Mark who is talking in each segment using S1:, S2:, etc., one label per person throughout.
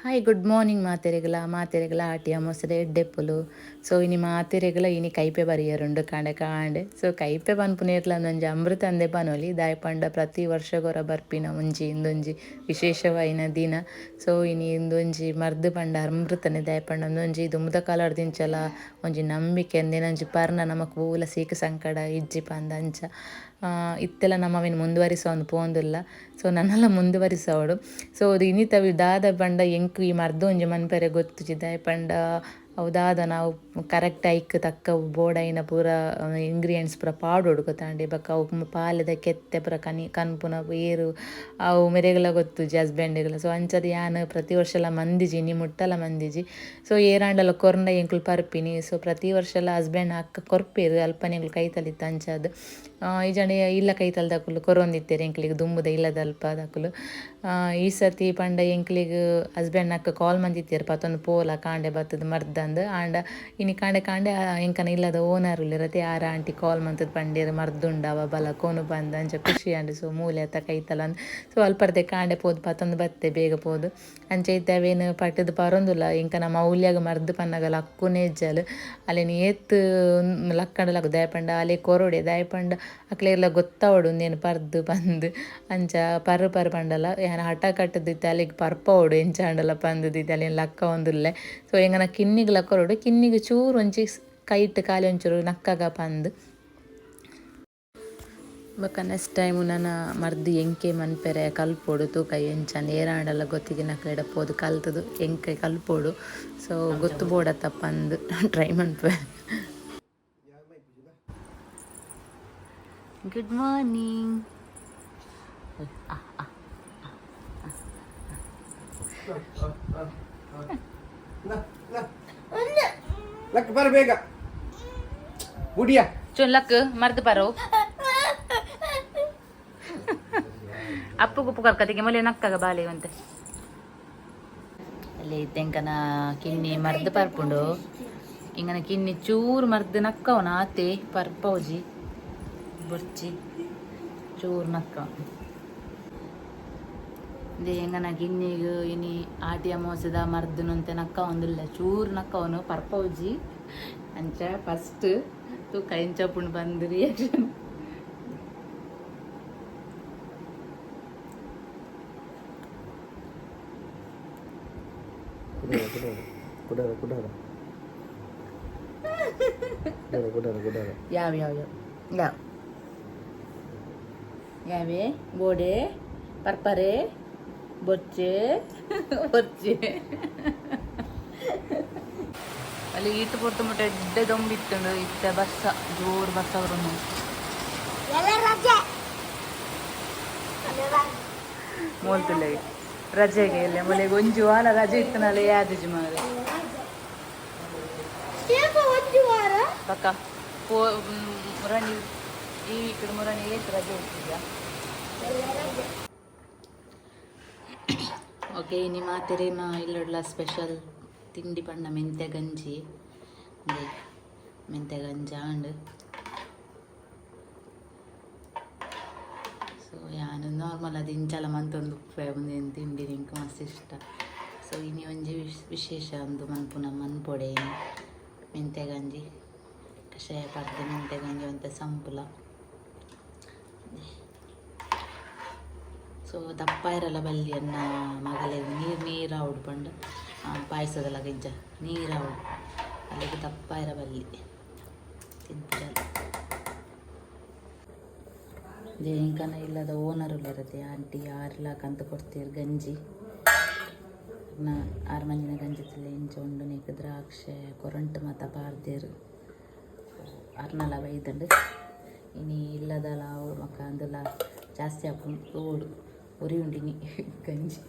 S1: Hi good morning ಮಾತೆರೆಗಲ ಮಾತೆರೆಗಲ ಆಟಿ ಅಮಾವಾಸ್ಯೆದ ಎಡ್ಡೆಪ್ಪುಲು. ಸೊ ಇನಿ ಮಾತೆರೆಗಲ ಇನಿ ಕೈಪೆ ಬರಿಯರುಂಡು ಕಾಂಡೆ ಕಾಂಡೆ. ಸೊ ಕೈಪೆ ಪನ್ಪುನೇರ್ಲ ಒಂಜಿ ಅಮೃತ ಅಂದೆ ಪನೊಲಿ, ದಾಯೆ ಪಂಡ ಪ್ರತಿ ವರ್ಷಗೊರ ಬರ್ಪಿನ ಒಂಜಿ ಇಂದೊಂಜಿ ವಿಶೇಷವಾಯಿನ ದಿನ. ಸೊ ಇನಿ ಇಂದೊಂಜಿ ಮರ್ದ್ ಪಂಡ ಅಮೃತನೇ, ದಾಯೆ ಪಂಡ ಒಂದೊಂಜಿ ದುಂಬುದ ಕಾಲಡ್ದಿಂಚಲ ಒಂಜಿ ನಂಬಿಕೆ ಅಂದೇನೊಂಜಿ ಪರ್ನ ನಮಕ್ ಓಲ ಸೀಕ್ ಸಂಕಡ ಇಜ್ಜಿ ಪಂದ್ ಅಂಚ ಇತ್ತೆಲ ನಮ ಅವೆನ್ ಮುಂದುವರಿಸೋಂದು ಪೋಂದುಲ್ಲ. ಸೊ ನನಲ ಮುಂದುವರಿಸೋಡು. ಸೊ ಇನಿತ ದಾದ ಪಂಡ ಎಂಕ್ ಈ ಮರ್ದ್ ಒಂಜಿ ಮನ್ಪೆರೆ ಗೊತ್ತುಜಿ, ದಾಯೆ ಪಂಡ ಅವು ದಾದ ನಾವು ಕರೆಕ್ಟ್ ಐಕ್ ತಕ್ಕ ಬೋಡಾಯಿನ ಪೂರ ಇಂಗ್ರೀಡಿಯೆಂಟ್ಸ್ ಪೂರ ಪಾಡೊಡು ಗೊತ್ತಾಂಡೆ. ಬೊಕ್ಕ ಅವು ಪಾಲೆದ ಕೆತ್ತೆ ಪೂರ ಕನಿ ಕನ್ಪುನ ಏರು ಅವು ಮೆರೆಗಲ ಗೊತ್ತುಜಿ, ಹಸ್ಬೆಂಡ್ಗೆಲ. ಸೊ ಅಂಚದ ಯಾನ್ ಪ್ರತಿ ವರ್ಷಲ ಮಂದಿಜಿ, ಇನಿ ಮುಟ್ಟಲ ಮಂದಿಜಿ. ಸೊ ಏರಾಂಡಲ ಕೊರ್ಂಡ ಎಂಕುಲು ಪರ್ಪಿನಿ. ಸೊ ಪ್ರತಿ ವರ್ಷಲ ಹಸ್ಬೆಂಡ್ ಅಕ್ಕ ಕೊರ್ಪೇರು ಅಲ್ಪನೆ ಎಂಕುಲು ಕೈತಲಿತ್ತು ಅಂಚಾದ್ ಇಜ್ಜಾಂಡ ಇಲ್ಲ ಕೈತಲ್ದಕುಲು ಕೊರೊಂದಿತ್ತೆರ್ ಎಂಕ್ಲೆಗ್ ದುಂಬುದ ಇಲ್ಲದಲ್ಪ ದಕುಲು. ಈ ಸರ್ತಿ ಪಂಡ ಎಂಕ್ಲೆಗ್ ಹಸ್ಬೆಂಡ್ ಅಕ್ಕ ಕಾಲ್ ಮಂದಿತ್ತೆರ್ ಪತ್ತೊಂದು ಪೋಲ ಕಾಂಡೆ ಬತ್ತದ್ ಮರ್ದಂದ್. ಆಂಡ ಇನಿ ಕಾಂಡೆ ಕಾಂಡೆ ಎಂಕನ ಇಲ್ಲದ ಓನರ್ ಉಲ್ಲೆರತೆ ಆರ್ ಆಂಟಿ ಕಾಲ್ ಮಂತದ್ ಪಂಡೇರ್ ಮರ್ದುಂಡವ ಬಲ ಕೋನು ಬಂದ್ ಅಂಚ ಖುಷಿ ಆಂಡ್. ಸೊ ಮೂಲೆ ಅತ್ತ ಕೈತಲಂದ್. ಸೊ ಅಲ್ಪರ್ದೆ ಕಾಂಡೆ ಪೋದು ಪತ್ತೊಂದು ಬತ್ತೆ ಬೇಗ ಪೋದು ಅಂಚ ಇತ್ತೆ ಅವೇನು ಪಟ್ಟದ್ ಪರೊಂದುಲ್ಲ. ಎಂಕನ ಮೌಲ್ಯಾಗ ಮರ್ದ್ ಪನ್ನಗ ಲಕ್ಕುನೇ ಇಜ್ಜಲ್, ಅಲೆನ್ ಏತ್ ಲಕ್ಕಂಡ ಲಕ್ಕು, ದಾಯೆ ಪಂಡ ಅಲೆ ಕೊರೊಡೆ, ದಾಯೆ ಪಂಡ ಅಕ್ಲೆಗ್ಲ ಗೊತ್ತಾವೊಡು ಉಂದೇನು ಪರ್ದು ಪಂದ್. ಅಂಚ ಪರ್ ಪರ್ ಪಂಡಲ ಯಾನ್ ಹಠ ಕಟ್ಟುದಿತ್ತೆ ಅಲೆಗ್ ಪರ್ಪವೊಡು ಎಂಚ ಆಂಡಲ ಪಂದುದಿತ್ತೆ ಅಲೆನ್ ಲಕ್ಕವೊಂದುಲ್ಲೆ. ಸೊ ಎಂಕನ ಕಿನ್ನಿಗ್ ಕೊರೊಡು, ಕಿನ್ನಿಗ್ ಚೂರು ಒಂಜಿ ಕೈಟ್ ಖಾಲಿ ಒಂಚೂರು ನಕ್ಕಗ ಪಂದ್. ಬೊಕ್ಕ ನೆಕ್ಸ್ಟ್ ಟೈಮು ನನ ಮರ್ದ್ ಎಂಕೆ ಮನ್ಪೆರೆ ಕಲ್ಪೊಡು ತೂಕ ಎಂಚಂದ್ ಏರಾಂಡಲ ಗೊತ್ತಿತ್ತಿನಕ್ಲೆಡ ಪೋದು ಕಲ್ತುದು ಎಂಕೆ ಕಲ್ಪೊಡು. ಸೊ ಗೊತ್ತು ಬೋಡತ್ತ ಪಂದ್ ಟ್ರೈ ಮನ್ಪುವೆ. Good morning.
S2: Luck ಬರ ಬೇಗ ಗುಡಿಯ.
S1: ಚೂನ್ ಲಕ್ ಮರ್ದ್ ಪರೋ ಅಪ್ಪು ಗುಪ್ಪು ಕರ್ಕತಿಗೆ ಮೊಲೆ ನಕ್ಕಗ ಬಾಲೆ ಒಂತೆ ಅಲ್ಲಿ ತೆಂಕನ ಕಿನ್ನಿ ಮರ್ದ್ ಪರ್ಪುಂಡು. ಇಂಗನ ಕಿನ್ನಿ ಚೂರು ಮರ್ದ್ ನಕ್ಕವನ ಆತೆ ಪರ್ಪೌಜಿ ಬೊರ್ಚಿ ಚೂರು ನಕ್ಕ. ಎಂಗನ ಕಿನ್ನಿಗ್ ಇನಿ ಆಟಿ ಅಮಾವಾಸ್ಯೆದ ಮರ್ದ್ ನೊಂತೆ ನಕ್ಕವೊಂದುಲ್ಲ, ಚೂರು ನಕ್ಕವನು ಪರ್ಪೌಜಿ. ಅಂಚ ಫಸ್ಟ್ ತೂಕ ಎಂಚ ಬಂದ್ ರಿಯಾಕ್ಷನ್.
S2: ಕುಡಾರ ಕುಡಾರ ಕುಡಾರ ಕುಡಾರ ಕುಡಾರ.
S1: ಯಾವ ಯಾವ ಯಾವ ಯಾವ ಯಾವೇ ಬೋಡೆ ಪರ್ಪರೆ ಬೊಚ್ಚೆ ಬೊಚ್ಚೆ ಅಲ್ಲಿ ಈಟ್ ಪೊರ್ತು ಮುಟ್ಟ ಎಡ್ಡೆ ದೊಂಬಿತ್ತುಂಡು. ಇತ್ತೆ ಬರ್ಸ, ಜೋರು ಬರ್ಸ ಬರೋನು. ಮೋಲ್ತುಲ್ಲೆ ರಜೆಗೆ ಇಲ್ಲ ಮೊಲೆಗೆ ಒಂಜಿ ವಾರ ರಜೆ ಇತ್ತನಲ್ಲ ಯಾದಿಜಿ ಮಾರೆ. ಬಕ್ಕ ಪೋ ಮುರಣಿ ಈ ವೀಕ್ ಮುರಣಿ ಏತ್ ರಜೆ ಇತ್ತಿದ್ಯಾ? ಓಕೆ, ಇನಿ ಮಾತೆರೇನ ಇಲ್ಲಡ್ಲ ಸ್ಪೆಷಲ್ ತಿಂಡಿ ಪಂಡ ಮೆಂತ್ಯ ಗಂಜಿ. ಮೆಂತ್ಯ ಗಂಜಿ ಆಂಡ್. ಸೊ ಯಾನ್ ನಾರ್ಮಲ್ ಅದು ಇಂಚಲ ಮಂತೊಂದು ಉಪ್ಪೆ ಉಂದೆನ್ ತಿಂಡಿ ಎಂಕ್ ಮಸ್ತ್ ಇಷ್ಟ. ಸೊ ಇನಿ ಒಂಜಿ ವಿಶೇಷ ಒಂದು ಮನ್ಪುನ ಮನ್ಪೊಡೆ ಇನಿ ಮೆಂತ್ಯ ಗಂಜಿ ಕಷಾಯ ಪರ್ದ್ ಮೆಂತ್ಯ ಗಂಜಿ ಒಂತೆ ಸಂಪುಲ. ಸೊ ದಪ್ಪ ಇರಲ್ಲ ಬಲ್ಲಿ ಅನ್ನ ಮಗಲೆಗ್ ನೀರು ನೀರು ಆವೊಡು ಪಂಡ ಪಾಯಸದಲ್ಲ ಗಿಜ್ಜ ನೀರು ಆವೊಡು, ಅಲ್ಲಿಗೆ ದಪ್ಪ ಇರ ಬಲ್ಲಿ ತಿನ್ಪುಜಲ್. ಎಂಕನ ಇಲ್ಲದ ಓನರ್ ಉಲ್ಲೆರತೆ ಆಂಟಿ ಆರ್ಲ ಕಂತ್ ಕೊಡ್ತೀರ್ ಗಂಜಿ. ನ ಆರು ಮಂಜಿನ ಗಂಜಿ ತಿಲ್ಲ ಇಂಚ ಉಂಡು. ನೀಕ್ ದ್ರಾಕ್ಷೆ ಕೊರಂಟು ಮಾತ ಪಾರ್ದೇರು ಅರ್ನಲ ಬೈದಂಡು. ಇನಿ ಇಲ್ಲದಲ ಅವು ಮಕ್ಕ ಅಂದುಲ ಜಾಸ್ತಿ ಆಪುಂಡು ತೋಡು ಒರಿ ಉಂಡಿನಿ ಗಂಜಿ.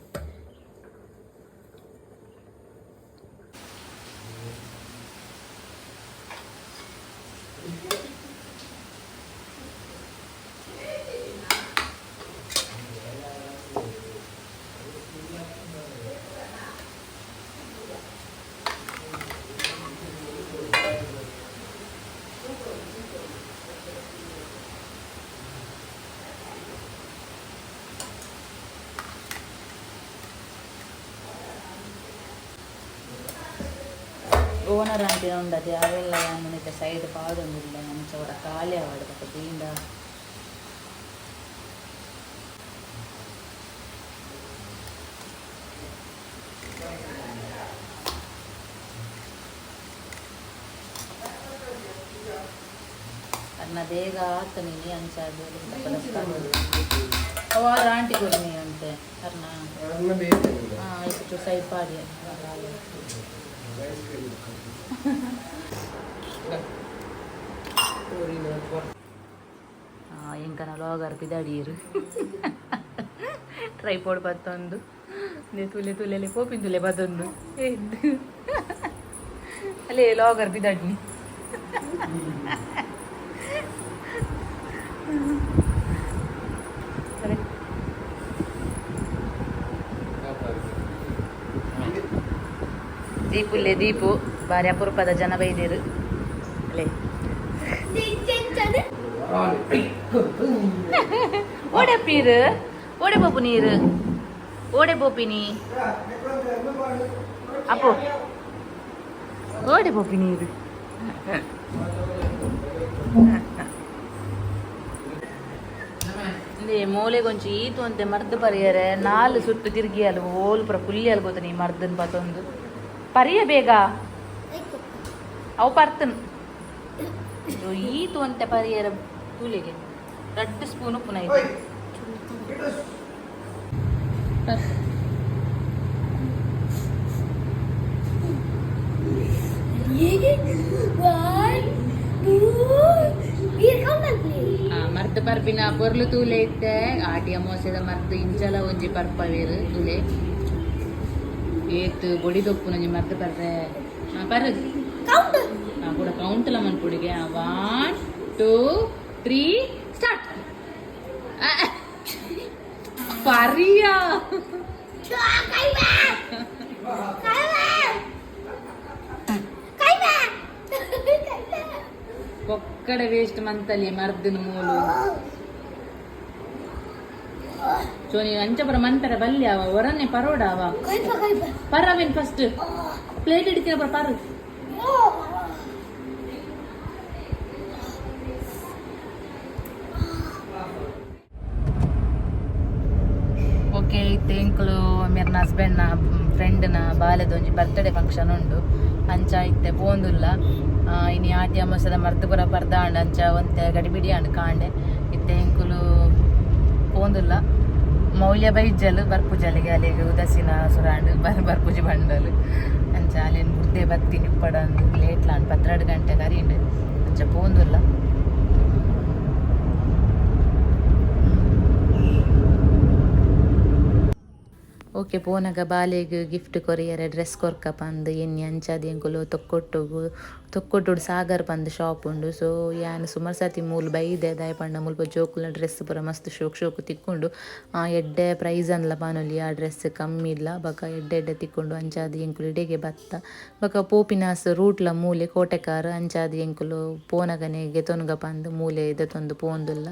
S1: ಓನರ್ ಅಂತಿನ ಉಂಡದೆ ಅವೆಲ್ಲ ಯಾನ್ ಸೈಡ್ ಪಾಡೊಂದಿಲ್ಲ ಅಂಚ ಅವರ ಖಾಲಿ ಆವಡ್ ಬೊಕ ದೀಂಡ. ಅರ್ನ ಬೇಗ ಆತನಿನಿ ಅಂಚ ಅವ ಆಂಟಿ ಕೊರ್ನಿ ಅಂತೆ ಅರ್ನ.
S2: ಅನ್ನ ಬೇಕು.
S1: ಇಷ್ಟು ಸೈಡ್ ಪಾಡಿ. ಎಂಕನ ಲಾಗರ್ ಪಿದಾಡಿಯರು ಟ್ರೈಪೋಡ್ ಬತ್ತೊಂದು ತುಲೆ ತುಲೆಲೆ ಪೋಪಿನ ತುಲೆ ಬತ್ತೊಂದು ಅಲ್ಲೇ ಲಾಗರ್ ಪಿದಾಡ್ನಿ. ಸರಿ. ದೀಪುಲ್ಲೆ ದೀಪು ಬಾರಿ ಅಪರೂಪದ ಜನ ಬೈದಿರು ಅಲ್ಲೇ. ಓಡೆ ಪೀರು, ಓಡೆ ಪೋಪು ನೀರು, ಓಡೆ ಪೋಪಿನಿ ಅಪ್ಪು, ಓಡೆ ಪೋಪಿ ನೀರು. ಇಂದೇ ಮೂಲೆಗೊಂಚಿ ಈತು ಅಂತೆ ಮರ್ದು ಪರಿಯರೆ ನಾಲ್ ಸುತ್ತು ತಿರ್ಗಿಯಲು ಓಲ್ ಪುರ ಪುಲ್ಲಿ ಗೊತ್ತ ನೀ ಮರ್ದನ್ ಪತೊಂದು ಪರಿಯ ಬೇಗ ಅವು ಪರ್ತನ್ ಈತು ಅಂತೆ ಪರಿಯರ ಕೂಲಿಗೆ ರಡ್ಡು ಸ್ಪೂನ್ ಉಪ್ಪುನ ಇದು. ಮರ್ದ್ ಪರ್ಪಿನ ಪೊರ್ಲು ತೂಲೆ ಇತ್ತೆ ಆಟಿ ಅಮಾವಾಸ್ಯೆದ ಮರ್ದ್ ಇಂಚಲ ಒಂಜಿ ಪರ್ಪವೇರು ತೂಲೆ ಏತ್ ಬೊಡಿ ದೊಪ್ಪುನೊಂಜಿ ಮರ್ದ್ ಪರ್ರೆ ಪರ್ ಕೂಡ ಕೌಂಟ್ ಲ ಮನ್ಪುಡಿಗೆ. 1 2 3 ಸ್ಟಾರ್ಟ್ ಪರಿಯಾ. ಪೊಕ್ಕಡೆ ವೇಸ್ಟ್ ಮಂತಲಿ ಮರ್ದಿನ ಮೂಲು. ಚೋನಿ ಅಂಚಪುರ ಮಂತರ ಬಲ್ಯ ಅವ ಒರನೆ ಪರೋಡ ಅವ ಪರವೇನ್ ಫಸ್ಟ್ ಪ್ಲೇಟ್ ಹಿಡಿತೀನ ಪರ ಪರು. ಓಕೆ, ಇತ್ತೆ ಎಂಕುಲು ಮೆರ್ನ ಹಸ್ಬೆಂಡ್ನ ಫ್ರೆಂಡ್ನ ಬಾಲೆದ ಒಂಜಿ ಬರ್ತ್ಡೇ ಫಂಕ್ಷನ್ ಉಂಡು. ಅಂಚ ಇತ್ತೆ ಪೋಂದುಲ್ಲ. ಇನಿ ಆಟಿ ಅಮಾವಾಸ್ಯೆದ ಮರ್ದ್ ಪೂರ ಪರ್ದಾಂಡ್. ಅಂಚ ಒಂತೆ ಗಡಿಬಿಡಿ ಆಂಡ್ ಕಾಂಡೆ. ಇತ್ತೆ ಎಂಕುಲು ಪೋಂದುಲ್ಲ. ಮೌಲ್ಯ ಬೈಜಲ್ ಬರ್ಪುಜಲಿಗೆ ಅಲ್ಲಿಗೆ ಉದಾಸೀನ ಸುರಾಂಡ್ ಬರ್ ಬರ್ಪುಜಿ ಬಂಡಲ್. ಅಂಚ ಅಲ್ಲೇನು ಬುರ್ದೆ ಬತ್ತಿ ನಿಪ್ಪಡಂದು ಲೇಟ್ ಲಾಂಡ್ 12 ಗಂಟೆ ಕರೀಂಡ್. ಅಂಚ ಪೋಂದುಲ್ಲ. ಓಕೆ, ಪೋನಗ ಬಾಲೆಗ್ ಗಿಫ್ಟ್ ಕೊರಿಯರೆ ಡ್ರೆಸ್ ಕೊರ್ಕ ಪಂದ್ ಎನ್ನಿ ಅಂಚಾದ್ ಎಂಕುಲು ತೊಕ್ಕೊಟ್ಟುಗು ತೊಕ್ಕೊಟ್ಟುಡು ಸಾಗರ್ ಪಂದ್ ಶಾಪ್ ಉಂಡು. ಸೊ ಯಾನ್ ಸುಮಾರು ಸರ್ತಿ ಮೂಲು ಬೈದೆ. ದಾಯೆ ಪಂಡ ಮುಲ್ಪ ಜೋಕುಲ್ನ ಡ್ರೆಸ್ ಪೂರ ಮಸ್ತ್ ಶೋಕ್ ಶೋಕು ತಿಕ್ಕೊಂಡು ಎಡ್ಡೆ ಪ್ರೈಸ್ ಅಂದ್ಲ ಪನೊಲಿ. ಆ ಡ್ರೆಸ್ ಕಮ್ಮಿ ಇಲ್ಲ ಬೊಕ ಎಡ್ಡೆ ಎಡ್ಡೆ ತಿಕ್ಕೊಂಡು. ಅಂಚಾದ್ ಎಂಕುಲು ಇಡೆಗೆ ಬತ್ತ ಬೊಕ ಪೋಪಿನಾಸ್ ರೂಟ್ಲ ಮೂಲೆ ಕೋಟೆಕಾರ. ಅಂಚಾದ್ ಎಂಕುಲು ಪೋನಗನೆ ಗೆತೊನುಗ ಪಂದ್ ಮೂಲೆ ದೆತೊಂದು ಪೋಂದುಲ್ಲ.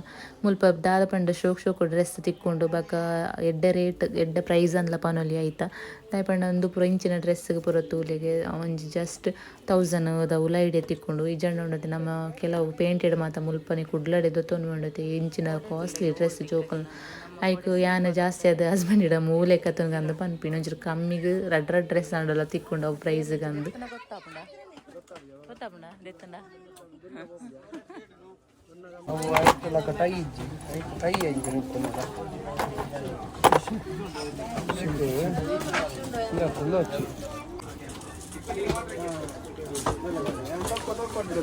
S1: ಮುಲ್ಪ ದಾದ ಪಂಡ ಶೋಕ್ ಶೋಕು ಡ್ರೆಸ್ ತಿಕ್ಕೊಂಡು ಬೊಕ ಎಡ್ಡೆ ರೇಟ್ ಎಡ್ಡೆ ಪ್ರೈಸ್ ಅಂದ್ಲ ಪನೊಲಿ ಐತ. ದಾಯೆ ಪಂಡ ಉಂದು ಪೂರ ಇಂಚಿನ ಡ್ರೆಸ್ಗೆ ಪೂರ ತೂಲೆಗೆ ಒಂಜಿ ಜಸ್ಟ್ 1000 ದ ಉಲೈಡೆ ತಿಕ್ಕೊಂಡು. ಇಜ್ಜಂಡ ಉಂಡತೆ ನಮ್ಮ ಕೆಲವು ಪೇಂಟೆಡ್ ಮಾತ ಮುಲ್ಪನೆ ಕುಡ್ಲಡೆ ದೆತೊನು ಉಂಡತೆ ಇಂಚಿನ ಕಾಸ್ಟ್ಲಿ ಡ್ರೆಸ್ ಜೋಕುಲ್ನ. ಐಕ್ ಯಾನ್ ಜಾಸ್ತಿ ಆದ್ ಹಸ್ಬೆಂಡ್ ಇಡ ಮೂಲೆ ಕತೊನ್ಗಂದು ಪನ್ಪಿನ ಒಂಚೂರು ಕಮ್ಮಿಗ್ ರಡ್ಡ್ ರಡ್ಡ್ ಡ್ರೆಸ್ ಆಂಡಲ ತಿಕ್ಕುಂಡು ಅವು ಪ್ರೈಸ್ ಗಂದು. ಗೊತ್ತಾಪುಂಡ ದೆತ್ತುಂಡ?
S2: ಅವು ಆಯ್ತಲ್ಲ ಟೈ ಇಜ್ಜಿ ಟೈ ಐತೆ ನಿಂತ್ಕೊಂಡ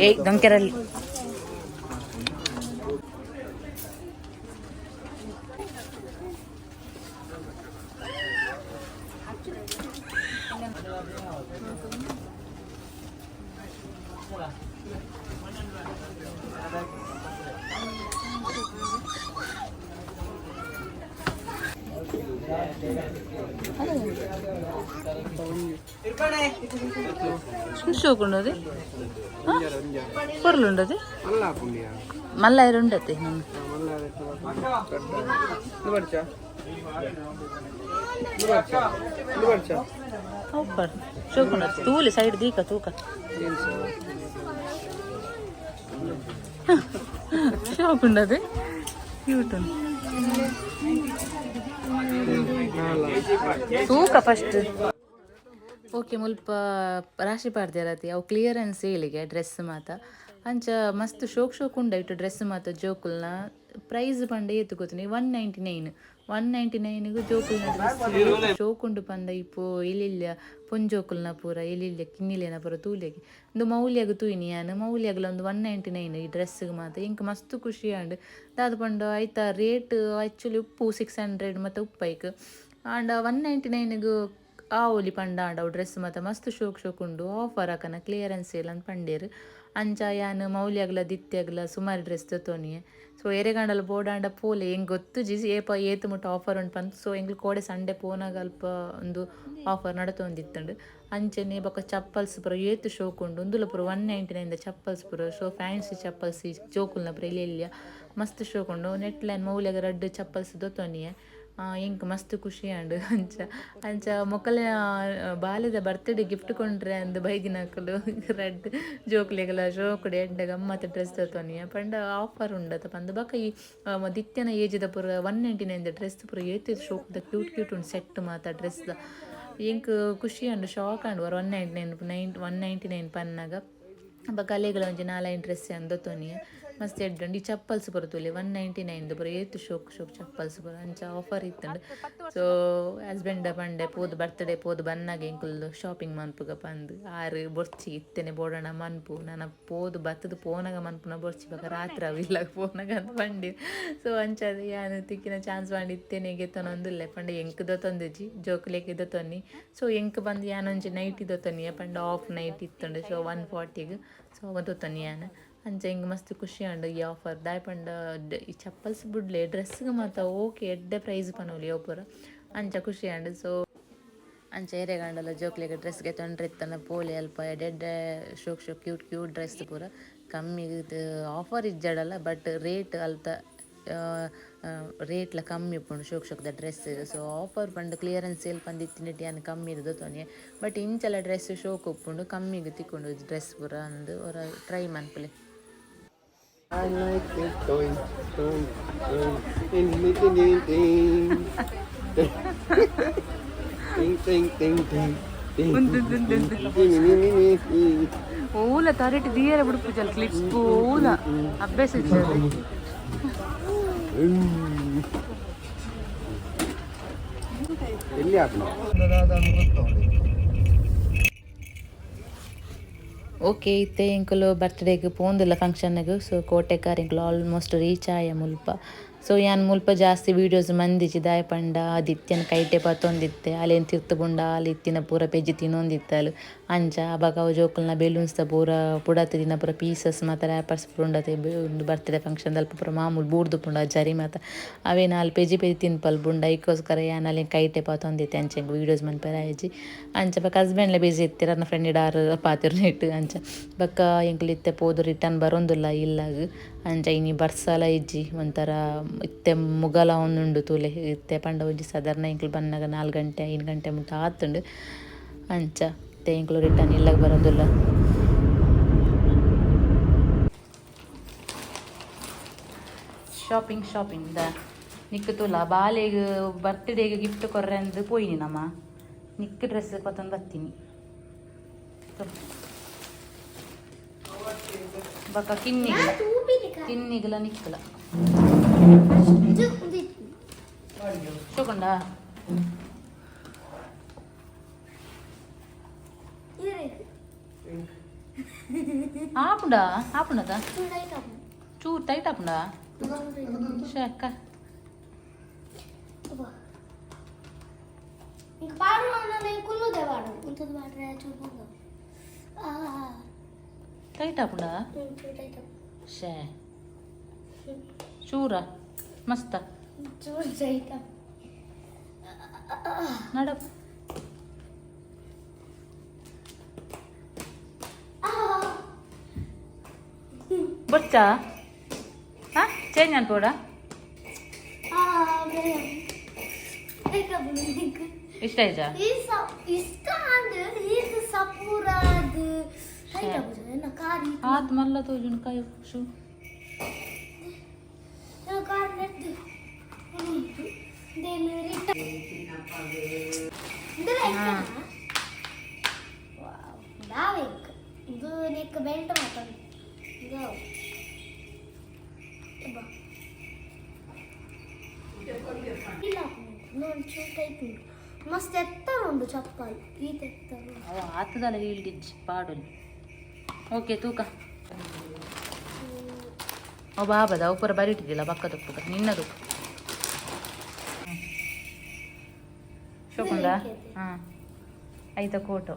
S1: ಏಯ್ ದೊಂಕೆರಲ್ಲಿ. ಶೋಕುಂಡದು ಪೊರ್ಲುಂಡದು.
S2: ಮಲ್ಲ ಪುಂಡಿಯ.
S1: ಮಲ್ಲ ಉಂಡತೆ.
S2: ಮಲ್ಲ
S1: ಆಫರ್ ಶೋಕುಂಡ ತೂಲೆ ಸೈಡ್ ದೀಕ ತೂಕ ಶೋಕುಂಡದು ಕ್ಯೂಟ್ ಉಂಡು ತೂಕ ಫಸ್ಟ್. ಓಕೆ, ಮುಲ್ಪ ರಾಶಿ ಪಾಡ್ದೇರತಿ ಅವು ಕ್ಲಿಯರೆನ್ಸ್ ಸೇಲಿಗೆ ಡ್ರೆಸ್ ಮಾತ. ಅಂಚ ಮಸ್ತ್ ಶೋಕ್ ಶೋಕ್ ಉಂಡ ಇಟ್ಟು ಡ್ರೆಸ್ ಮಾತ ಜೋಕುಲ್ನ. ಪ್ರೈಸ್ ಪಂಡ ಏತ್ ಗೊತ್ತುನಿ? 199. 199ಗ್ ಜೋಕುಲ್ನ ಡ್ರೆಸ್ ಶೋಕ್ ಉಂಡು ಪಂದ. ಇಪ್ಪು ಎಲ್ಲಿಲ್ಲ ಪೊಂಜೋಕುಲ್ನ ಪೂರ ಎಲ್ಲಿಲ್ಲ ಕಿನ್ನಿಲೇನ ಪೂರ ತೂಲೆಗೆ. ಇಂದು ಮೌಲ್ಯಗ್ ತೂಯಿನಿ ಯಾನ್. ಮೌಲ್ಯಗ್ಲ ಒಂದು 199 ಈ ಡ್ರೆಸ್ಗೆ ಮಾತ. ಎಂಕ್ ಮಸ್ತ್ ಖುಷಿ ಆಂಡ್. ದಾದ ಪಂಡ ಐತ ರೇಟ್ ಆ್ಯಕ್ಚುಲಿ ಉಪ್ಪು 600 ಮತ್ತು ಉಪ್ಪೈಕ್. ಆಂಡ 199ಗ್ ಆವೊಲಿ ಪಂಡ ಆಂಡ ಅವು ಡ್ರೆಸ್ ಮಾತ ಮಸ್ತ್ ಶೋಕ್ ಶೋಕ್ ಉಂಡು. ಆಫರ್ ಆಕನ ಕ್ಲಿಯರೆನ್ಸ್ ಸೇಲ್ ಅಂದ್ ಪಂಡೇರು. ಅಂಚ ಯಾನ್ ಮೌಲ್ಯಗ್ಲ ದಿತ್ಯಗ್ಲ ಸುಮಾರು ಡ್ರೆಸ್ ತೋನಿಯೆ. ಸೊ ಎರೆಗಂಡಲ ಬೋಡಾಂಡ ಪೋಲೆ. ಎಂಕ್ ಗೊತ್ತುಜಿ ಏಪ ಏತ್ ಮುಟ್ಟ ಆಫರ್ ಉಂಡು ಪಂದ್. ಸೊ ಎಂಕ್ಲು ಕೋಡೆ ಸಂಡೆ ಪೋನಾಗ ಅಲ್ಪ ಒಂದು ಆಫರ್ ನಡತೊಂದಿತ್ತುಂಡು. ಅಂಚನೆ ಬೊಕ ಚಪ್ಪಲ್ಸ್ ಪೂರ ಏತ್ ಶೋಕ್ ಉಂಡು. ಉಂದುಲ ಪೂರ 199 ದ ಚಪ್ಪಲ್ಸ್ ಪೂರ. ಸೊ ಫ್ಯಾನ್ಸಿ ಚಪ್ಪಲ್ಸ್ ಜೋಕುಲ್ನ ಪೂರ ಎಲ್ಯ ಮಸ್ತ್ ಶೋಕ್ ಉಂಡು. ನೆಟ್ಟ್ ಲ ಯಾನ್ ಮೌಲ್ಯಗ್ ರಡ್ಡ್ ಚಪ್ಪಲ್ಸ್ ದೊತ್ತೊನಿಯೆ. ಎಂಕ್ ಮಸ್ತ್ ಖುಷಿ ಆಂಡ್. ಅಂಚ ಅಂಚ ಮೊಕಲೆ ಬಾಲೆದ ಬರ್ತ್ಡೇ ಗಿಫ್ಟ್ ಕೊಂಡ್ರೆ ಅಂದ್ ಬೈದಿನಕುಲು ರಡ್ಡ್ ಜೋಕುಲೆಗ್ಲ ಶೋಕುಡು ಎಡ್ಡೆ ಗಮ್ಮತ್ ಡ್ರೆಸ್ ದೆತೊನಿಯ ಪಂಡ ಆಫರ್ ಉಂಡತ ಪಂದ್. ಬೊಕ ಈ ದಿತ್ಯನ ಏಜ್ದ ಪೂರ 199 ದ ಡ್ರೆಸ್ ಪೂರ ಏತ್ ಶೋಕುದ ಕ್ಯೂಟ್ ಕ್ಯೂಟ್ ಉಂಡು ಸೆಟ್ ಮಾತ ಡ್ರೆಸ್ ದ. ಎಂಕ್ ಖುಷಿ ಆಂಡ್, ಶಾಕ್ ಆಂಡ್ 199 9 199 ಪನ್ನಗ. ಬೊಕ ಅಲೆಗ್ಲ ಒಂಜಿ ನಾಲೈನ್ ಡ್ರೆಸ್ ಅಂದ್ ದೆತೊನಿಯೆ. ಮಸ್ತ್ ಎಡ್ಡೆ ಉಂಡು. ಈ ಚಪ್ಪಲ್ಸ್ ಪೂರ ತೂಲೆ, 199 ಪೂರ ಏತ್ ಶೋಕ್ ಶೋಕ್ ಚಪ್ಪಲ್ಸ್ ಪೂರ. ಅಂಚ ಆಫರ್ ಇತ್ತುಂಡು. ಸೊ ಹಸ್ಬೆಂಡ್ ಪಂಡೆ ಪೋದು ಬರ್ತ್ಡೇ ಪೋದು ಬನ್ನಗ ಎಂಕುಲು ಶಾಪಿಂಗ್ ಮನ್ಪುಗ ಪಂದ್. ಆರು ಬೊರ್ಚಿ ಇತ್ತೆನೆ ಬೋಡಣ ಮನ್ಪು, ನನ ಪೋದು ಬತ್ತುದು ಪೋನಗ ಮನ್ಪುನ ಬೊರ್ಚಿ, ಬೊಕ ರಾತ್ರಿ ಅವು ಇಲ್ಲಗ್ ಪೋನಗ ಅಂತ ಪಂಡೆರ್. ಸೊ ಅಂಚಾದ್ ಯಾನ್ ತಿಕ್ಕಿನ ಚಾನ್ಸ್ ಪಂಡ ಇತ್ತೆನೆ ಗೆತ್ತೊನೊಂದುಲ್ಲೆ. ಪಂಡ ಎಂಕ್ ದೊತ್ತೊಂದಿಜ್ಜಿ, ಜೋಕುಲೆಗ್ ದೆತೊನ್ನಿ. ಸೊ ಎಂಕ್ ಬಂದು ಯಾನೊಂಜಿ ನೈಟಿ ದೆತೊನಿಯೆ. ಪಂಡ ಆಫ್ ನೈಟ್ ಇತ್ತುಂಡು. ಸೊ 140ಗ್. ಸೊ ಅವ ದೆತೊನ್ನಿ ಯಾನ್. ಅಂಚ ಎಂಕ್ ಮಸ್ತ್ ಖುಷಿ ಆಂಡ್ ಈ ಆಫರ್. ದಾಯೆ ಪಂಡ ಈ ಚಪ್ಪಲ್ಸ್ ಬುಡ್ಲೆ, ಡ್ರೆಸ್ಗೆ ಮಾತ ಓಕೆ ಎಡ್ಡೆ ಪ್ರೈಸ್ ಪನೊಲಿ ಅವು ಪೂರ. ಅಂಚ ಖುಷಿ ಆಂಡ್. ಸೊ ಅಂಚ ಏರೆಗಾಂಡಲ ಜೋಕ್ಲೆಗ್ ಡ್ರೆಸ್ ಗೆತೊಂಡ್ರೆ ಇತ್ತಂಡ ಪೋಲೆ. ಅಲ್ಪ ಎಡ್ಡೆ ಎಡ್ಡೆ ಶೋಕ್ ಶೋಕ್ ಕ್ಯೂಟ್ ಕ್ಯೂಟ್ ಡ್ರೆಸ್ ಪೂರ ಕಮ್ಮಿ. ಆಫರ್ ಇಜ್ಜಡಲ್ಲ, ಬಟ್ ರೇಟ್ ಅಲ್ತ ರೇಟ್ಲ ಕಮ್ಮಿ ಉಪ್ಪುಂಡು ಶೋಕ್ ಶೋಕ್ದ ಡ್ರೆಸ್. ಸೊ ಆಫರ್ ಪಂಡ ಕ್ಲಿಯರೆನ್ಸ್ ಸೇಲ್ ಪಂದ್ ಇತ್ತಿನೆಟ್ ಯಾನ್ ಕಮ್ಮಿದ ದೆತೊನಿಯೆ. ಬಟ್ ಇಂಚಲ ಡ್ರೆಸ್ ಶೋಕ್ ಉಪ್ಪುಂಡು, ಕಮ್ಮಿಗ್ ತಿಕ್ಕುಂಡು ಡ್ರೆಸ್ ಪೂರ ಅಂದ್ ಒರ try ಮನ್ಪುಲೆ.
S2: I like it. Doing, doing, doing, ding, ding, ding, ding, ding. Ding, ding, ding, ding. Ding, ding, ding, ding, ding, ding, ding.
S1: ಓಲ ತರೆಟ್ ದೀಯರ ಬುಡ್ಪುಜಲ್ ಕ್ಲಿಪ್ ಓಲ ಅಭ್ಯಾಸ ಇಜ್ಜಿ.
S2: ಹ್ಮ್. ಎಲ್ಲಿ ಹಾಕುನ?
S1: ಓಕೆ, ಇತ್ತೆ ಎಂಕುಲು ಬರ್ತ್ಡೇಗ್ ಪೋಂದುಲ್ಲ ಫಂಕ್ಷನ್ಗ್. ಸೊ ಕೋಟೆಕಾರ್ ಎಂಕುಲು ಆಲ್ಮೋಸ್ಟ್ ರೀಚ್ ಆಯ ಮುಲ್ಪ. ಸೊ ಯಾನ್ ಮುಲ್ಪ ಜಾಸ್ತಿ ವೀಡಿಯೋಸ್ ಮಂದಿಜಿ. ದಾಯೆ ಪಂಡ ಆದಿತ್ಯನ ಕೈಟೆ ಪತ್ತೊಂದಿತ್ತೆ. ಅಲೇನ್ ತಿರ್ತ್ ಬುಂಡ ಆಲ್ ಇತ್ತಿನ ಪೂರ ಪೆಜ್ಜಿ ತಿನ್ನೊಂದಿತ್ತಲ್. ಅಂಚ ಅಬಗ ಅವು ಜೋಕುಲ್ನ ಬೆಲೂನ್ಸ್ ದ ಪೂರ ಪುಡತ್ ದಿನ ಪೂರ ಪೀಸಸ್ ಮಾತ ರ್ಯಾಪರ್ಸ್ ಪೂರ ಉಂಡತೆ. ಉಂದು ಬರ್ತ್ಡೇ ಫಂಕ್ಷನ್ ದಲ್ಪ ಪೂರ ಮಾಮೂಲು ಬೂರ್ದು ಪುಂಡ ಜರಿ ಮಾತ ಅವೇನ್ ಆಲ್ ಪೆಜಿ ಪೆಜಿ ತಿನ್ಪಲ್ ಬುಂಡ. ಐಕೋಸ್ಕರ ಯಾನ್ ಅಲೆನ್ ಕೈಟೆ ಪತ್ತೊಂದಿತ್ತೆ. ಅಂಚ ಎಂಕ್ ವೀಡಿಯೋಸ್ ಮನ್ಪೆರೆ ಆಯಿಜಿ. ಅಂಚ ಬೊಕ ಹಸ್ಬೆಂಡ್ಲ ಬಿಸಿ ಇತ್ತೆರ್, ಅರ್ನ ಫ್ರೆಂಡ್ ಆರ್ ಪಾತೆರ್ನೆಟ್. ಅಂಚ ಬೊಕ ಎಂಕುಲು ಇತ್ತೆ ಪೋದು ರಿಟರ್ನ್ ಬರೊಂದುಲ್ಲ ಇಲ್ಲಗ್. ಅಂಚ ಇನಿ ಬರ್ಸಲ ಇಜ್ಜಿ, ಒಂಥರ ಇತ್ತೆ ಮುಗಲ ಒಂದುಂಡು ತೂಲೆ. ಇತ್ತೆ ಪಂಡ ಒಂಜಿ ಸಾಧಾರಣ ಎಂಕುಲು ಬನ್ನಗ 4 ಗಂಟೆ 5 ಗಂಟೆ ಮುಟ್ಟ ಆತುಂಡು. ಅಂಚ ಇತ್ತೆ ಎಂಕುಲು ರಿಟರ್ನ್ ಇಲ್ಲಗ್ ಬರೊಂದುಲ್ಲ. ಶಾಪಿಂಗ್ ಶಾಪಿಂಗ್ ದ ನಿಕ್ಕ್ ತೂಲ. ಬಾಲೆಗ್ ಬರ್ತ್ಡೇಗ್ ಗಿಫ್ಟ್ ಕೊರ್ರೆ ಅಂದ್ ಪೋಯಿನಿ ನಮ. ನಿಕ್ಕ್ ಡ್ರೆಸ್ ಪತ್ತೊಂದು ಬತ್ತೀನಿ. ತೂಲ. ಬೊಕ ಕಿನ್ನಿಗ್ಲ ಕಿನ್ನಿಗ್ಲ ನಿಕ್ಕಲ ಶೋಕುಂಡ. ಆಪುಂಡ ಆಪುಂಡದ ಚೂರು ಟೈಟ್ ಆಪುಂಡ ಶಕ್ಕ.
S3: ఇంక పాడు నేను కుల్లుదే వాడు ఉంటుంది వాడు చూపు.
S1: ಟೈಟ್ ಆಪುಂಡ ಶೇ ಚೂರ ಮಸ್ತ.
S3: చూడు టైట్.
S1: ನಡ. ಬೊಚ್ಚ ಹಾ ಚೇಂಜ್ ಅನ್ಕೋಡ. ಇಷ್ಟ ಆಯ್ತಾ?
S3: ಇಷ್ಟ.
S1: ಆತ್ ಮಲ್ಲ ತೋಜುಂಡು ಕಾಯ್ ಶೂ.
S3: ಇದು ನೆಕ್ ಬೆಲ್ಟ್ ಮಾತಾಡು. ಇದು ಇಲ್ಲ, ಒಂಚೂರು ಟೈಪ್ ಉಂಟು, ಮಸ್ತ್ ಎತ್ತರ ಉಂಟು ಚಪ್ಪಲ್ ಈತ ಎತ್ತರ ಉಂಟು.
S1: ಅವ ಆತದಲ್ಲ ಹೀಲ್ಗಿಜ್ಜಿ ಪಾಡೊಲಿ. ಓಕೆ, ತೂಕ ಅವು ಬಾಬದ ಅವು ಪೂರ ಬರಿಟಿದ್ದಿಲ್ಲ ಪಕ್ಕ ತುಪ್ಪುಗ ನಿನ್ನದು ಶೋಕುಂಡ. ಹಾಂ, ಐತ ಕೋಟು.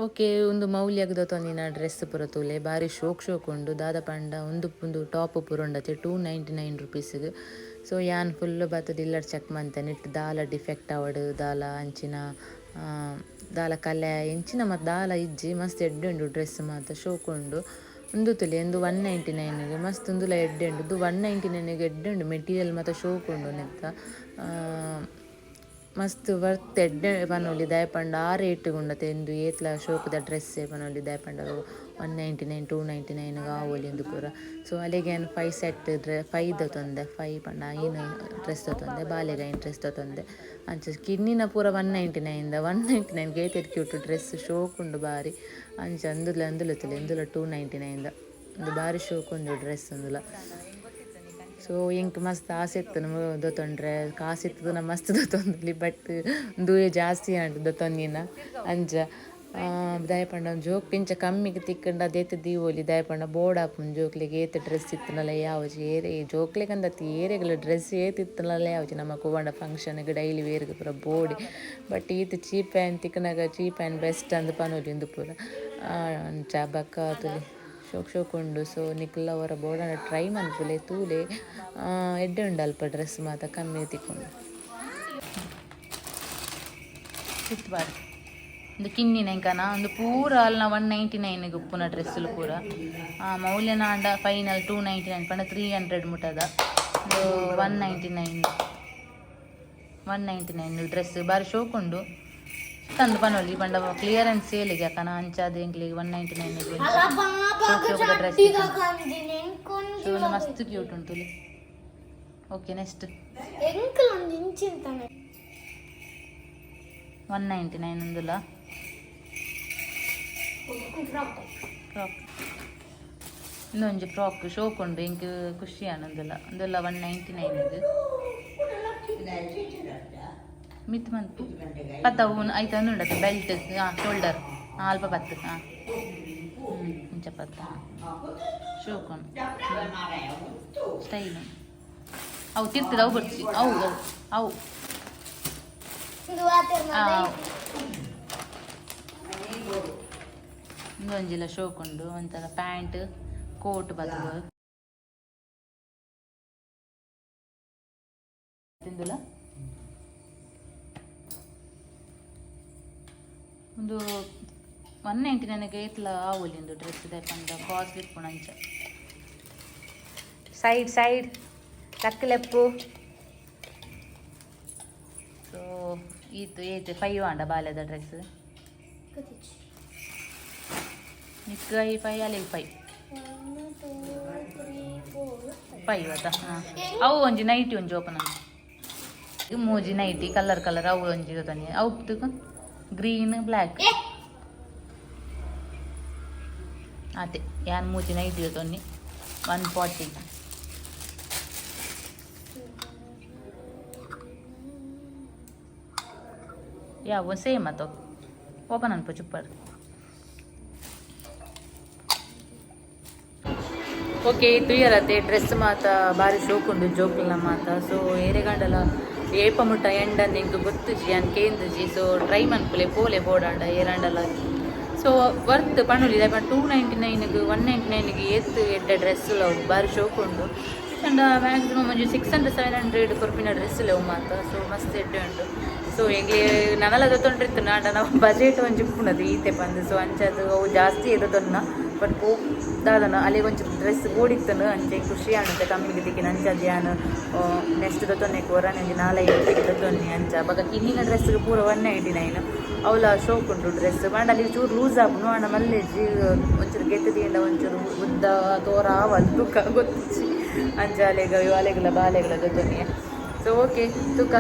S1: ಓಕೆ, ಒಂದು ಮೌಲ್ಯಗ್ ದೊತೊಂದಿನ ಡ್ರೆಸ್ ಪೂರ ತೂಲೆ, ಬಾರಿ ಶೋಕ್ ಶೋಕ್ ಉಂಡು. ದಾದ ಪಂಡ ಒಂದು ಒಂದು ಟಾಪ್ ಪೂರ ಉಂಡತೆ 299 ರುಪೀಸ್ಗ್. ಸೊ ಯಾನ್ ಫುಲ್ ಬತ್ತದ ಇಲ್ಲಡ್ ಚೆಕ್ ಮಂತೇನೆ, ಇಟ್ಟು ದಾಲ ಡಿಫೆಕ್ಟ್ ಆವಡ್ ದಾಲ ಅಂಚಿನ ದಾಲ ಕಲೆ ಎಂಚಿನ ಮತ್ ದಾಲ ಇಜ್ಜಿ. ಮಸ್ತ್ ಎಡ್ಡೆ ಉಂಡು ಡ್ರೆಸ್ ಮಾತ, ಶೋಕ್ ಉಂಡು. ಉಂದು ತೂಲೆ, ಉಂದು 199ಗ್ ಮಸ್ತ್. ಉಂದುಲ ಎಡ್ಡೆ ಉಂಡು. ಉಂದು 199ಗ್ ಎಡ್ಡೆ ಉಂಡು, ಮೆಟೀರಿಯಲ್ ಮಾತ ಶೋಕ್ ಉಂಡು ನೆತ್ತ. ಮಸ್ತ್ ವರ್ತ್, ಎಡ್ಡೆ ಪನೊಲಿ. ದಾಯೆ ಪಂಡ ಆ ರೇಟ್ ಉಂಡತೆ ಇಂದು ಏತ್ಲ ಶೋಕುದ ಡ್ರೆಸ್ ಪನೊಲಿ. ದಾಯೆ ಪಂಡ 199, 299 ಆವೊಲಿ ಇಂದು ಪೂರ. ಸೊ ಅಲೆಗೆ ಯಾನ್ ಫೈವ್ ಸೆಟ್ ಡ್ರೆ ಫೈವ್ ದೆತೊಂದೆ. ಫೈವ್ ಪಂಡ ಐನ್ ಡ್ರೆಸ್ ದೆತೊಂದೆ, ಬಾಲೆಗ್ ಐನ್ ಡ್ರೆಸ್ ದೆತೊಂದೆ. ಅಂಚ ಕಿನ್ನಿನ ಪೂರ 199 ದ. 199 ಏತ್ ಕ್ಯೂಟ್ ಡ್ರೆಸ್, ಶೋಕ್ ಉಂಡು ಬಾರಿ. ಅಂಚ ಅಂದುಲ ಅಂದುಲ ತೂಲೆ, ಇಂದುಲ 299 ದ. ಉಂದು ಬಾರಿ ಶೋಕ್ ಉಂಡು ಡ್ರೆಸ್ ಉಂದುಲ. ಸೊ ಎಂಕ್ ಮಸ್ತ್ ಆಸೆ ಇತ್ತು ನಮ ದೊತೊಂಡ್ರೆ. ಕಾಸು ಇತ್ತದ ನಮ್ಮ ಮಸ್ತ್ ದೊತೊಂದುಲಿ, ಬಟ್ ದೂಯ ಜಾಸ್ತಿ ಆಂಡ್ ದೊತೊಂದಿನ. ಅಂಚ ದಾಯೆ ಪಂಡ ಜೋಕ್ ಇಂಚ ಕಮ್ಮಿಗೆ ತಿಕ್ಕಂಡ ಅದೇತ್ ದೀವೊಲಿ. ದಾಯೆ ಪಂಡ ಬೋಡಾಪುಂಡು ಜೋಕ್ಲೆಗ್. ಏತ್ ಡ್ರೆಸ್ ಇತ್ತುಂಡಲ ಯಾವುಜಿ. ಏರೆ ಜೋಕ್ಲೆಗ್ ಅಂದತ್ ಏರೆಗ್ಲ ಡ್ರೆಸ್ ಏತ್ ಇತ್ತುಂಡಲ ಯಾವುಜಿ. ನಮಕ್ ಒವ್ವಾಂಡ ಫಂಕ್ಷನ್ಗ್ ಡೈಲಿ ವೇರ್ಗ್ ಪೂರ ಬೋಡಿ. ಬಟ್ ಈತ್ ಚೀಪ್ ಆ್ಯಂಡ್ ತಿಕ್ಕನಾಗ ಚೀಪ್ ಆ್ಯಂಡ್ ಬೆಸ್ಟ್ ಅಂದ್ ಪನೊಲಿ ಉಂದು ಪೂರ. ಅಂಚ ಬೊಕ್ಕ ತೂಲೆ, ಶೋಕ್ ಶೋಕ್ ಉಂಡು. ಸೊ ನಿಕುಲ ಒರ ಬೋಡಾಂಡ ಟ್ರೈ ಮನ್ಪುಲೆ, ತೂಲೆ. ಎಡ್ಡೆ ಉಂಡು ಅಲ್ಪ ಡ್ರೆಸ್ ಮಾತ, ಕಮ್ಮಿ ತಿಕ್ಕುಂಡು. ಬಾರಿ ಒಂದು ಕಿನ್ನಿನ ಎಂಕನ ಒಂದು ಪೂರ ಅಲ್ನ 199ಗೆ ಉಪ್ಪುನ ಡ್ರೆಸ್ಸುಲು ಪೂರ. ಮೌಲ್ಯನ ಆಂಡ ಫೈನಲ್ 299 ಪಂಡ 300 ಮುಟ್ಟದ. 199, 199 ಡ್ರೆಸ್ ಬಾರಿ ಶೋಕ್ ಉಂಡು ತಂದು ಪನೊಲಿ. ಪಂಡ ಕ್ಲಿಯರೆನ್ಸ್ ಸೇಲಿಗೆ ಅಕ್ಕನ ಅಂಚಾದ ಎಂಕ್ಲಿಗೆ 199ಗೆ
S3: ಅಲ್ಲ ಬಾಬಾಗ
S1: ಶೋಕ್ dress.
S3: ಚಡ್ಡಿಗ ಕಂದಿನಿ ಎಂಕೊಂಜಿ.
S1: ಮಸ್ತ್ ಕ್ಯೂಟ್ ಉಂಟು. Okay, next.
S3: ಎಂಕಲ್ ಒಂದು ಇಂಚಿಂತಾನೆ.
S1: 199 ಉಂದುಲ.
S3: ಫ್ರಾಕ್.
S1: ಫ್ರಾಕ್, ಇಂದೊಂಜಿ ಫ್ರಾಕ್ ಶೋಕ್ ಉಂಡು, ಎಂಕ್ ಖುಷಿ ಆನಂದುಲ. ಉಂದೆಲ್ಲ 199 ಇದು. ಮಿತ್ ಮಂತ್ ಪತ್ತ ಐತ ಉಂಡತ್ತ ಬೆಲ್ಟ್. ಹಾಂ, ಶೋಲ್ಡರ್. ಹಾಂ, ಅಲ್ಪ ಪತ್ತು. ಹಾಂ, ಇಂಚ ಪತ್ತ, ಶೋಕ್ ಉಂಡು, ಸ್ಟೈಲ್. ಅವು ತಿರ್ತದ, ಅವು ಬರ್ಚಿ, ಅವು ಅವು ಅವು.
S3: ಇದು ಆತೆ.
S1: ಇಂದೊಂಜಿಲ ಶೋಕ್ ಉಂಡು, ಒಂಥರ ಪ್ಯಾಂಟ್ ಕೋಟ್ ಬತ್ತದ ತಿಂದುಲ. ಒಂದು 199ಗೆ ಏತ್ಲ ಆವೊಲಿ ಒಂದು ಡ್ರೆಸ್. ಪಂಡ ಕಾಸ್ಟ್ಲಿ ಇಪ್ಪುಂಡು ಅಂಚ. ಸೈಡ್ ಸೈಡ್ ಲಕ್ಕ್ ಲೆಪ್ಪು. ಸೊ ಈತ್ ಏತ್ ಫೈವ್ ಆಂಡ ಬಾಲ್ಯದ ಡ್ರೆಸ್. ನಿಕ್ I five, ಅಲೆಗ್ ಫೈವ್.
S3: 1, 2, 3, 4, 5.
S1: ಫೈವ್ ಅದ. ಹಾಂ, ಅವು ಒಂಜಿ ನೈಟಿ ಒಂಜಿ ಓಪನ್. ಇದು ಮೂಜಿ ನೈಟಿ ಕಲರ್ ಕಲರ್. ಅವು ಒಂಜಿ ತನಿ ಅವು ಗ್ರೀನ್, ಬ್ಲ್ಯಾಕ್. ಆತೆ, ಯಾನ್ ಮೂಜಿ ನೈಟಿ ತೊನ್ನಿ 140. ಯಾವ ಸೇಮ್ ಆತ. ಓಪನ್ ಅನ್ಪು ಚುಪ್ಪರ್. ಓಕೆ, ತುಯ್ಯರತ್ತೆ ಡ್ರೆಸ್ ಮಾತ ಬಾರಿ ಶೋಕುಂಡು ಜೋಕುಲ್ನ ಮಾತ. ಸೊ ಏರೆಗಂಡಲ ಏಪ ಮುಟ್ಟ ಎಂಡಂದು ಎಂಕ್ ಗೊತ್ತುಜಿ, ಅನ್ ಕೇಂದುಜಿ. ಸೊ ಟ್ರೈ ಮನ್ಪುಲೆ, ಪೋಲೆ ಬೋಡಾಂಡ ಏರಾಂಡಲ. ಸೊ ವರ್ತ್ ಪಣುಲಿ. 299ಗ್ 199ಗೆ ಏತ್ ಎಡ್ಡೆ ಡ್ರೆಸ್ ಅವು, ಬಾರಿ ಶೋಕುಂಡು. ಅಂಡ್ ಮ್ಯಾಕ್ಸಿಮಮ್ ಒಂಜಿ 600, 700 ಕೊರ್ಪಿನ ಡ್ರೆಸ್ ಅವು ಮಾತ. ಸೊ ಮಸ್ತ್ ಎಡ್ಡೆ ಉಂಡು. ಸೊ ಎಂಗ್ಲೆ ನನಲ ದೊತ್ತೊಂಡ್ರಿತ್ತು ನಾಂಡ ನಮ್ಮ ಬಜೆಟ್ ಒಂಜಿ ಉಪ್ಪುನದು ಈತೆ ಪಂದ್. ಸೊ ಅಂಚ ಅದು ಅವು ಜಾಸ್ತಿ ಎದೊನ್ನ. ಬಟ್ ಪೋ ದಾದನ ಅಲೆ ಒಂಚೂರು ಡ್ರೆಸ್ ಬೋಡಿತ್ತನು ಅಂಚೆ ಖುಷಿ ಆಣುತ್ತೆ ಕಮ್ಮಿಗೆ ತಿಕ್ಕಿನ ಅಂಚ ಧ್ಯಾನ ನೆಕ್ಸ್ಟ್ ದೊತ್ತೊನ್ನೆ ಕೊರನೆ ಒಂಜಿ ನಾಲೈದು ಒಟ್ಟಿಗೆ ದೊತ್ತೊನ್ನೆ ಅಂಚ. ಬೊಕ ಕಿನ್ನಿನ ಡ್ರೆಸ್ಗೆ ಪೂರ 199. ಅವಲ ಶೋಕ್ ಉಂಟು ಡ್ರೆಸ್. ಪಂಡ ಅಲ್ಲಿ ಚೂರು ಲೂಸ್ ಆಪುಂಡು ಆಂಡ ಮಲ್ಲೆಜ್ಜಿ ಒಂಚೂರು ಗೆಟ್ಟು ತೀಂಡ ಒಂಚೂರು ಉದ್ದ ತೋರ ಆವಲ್ ತುಕ್ಕ ಗೊತ್ತಿಜ್ಜಿ. ಅಂಚ ಅಲೆಗ ಅಲೆಗಳ ಬಾಲೆಗಳ ದೊತ್ತೊನ್ನೆ. ಸೊ ಓಕೆ ತುಕ್ಕ.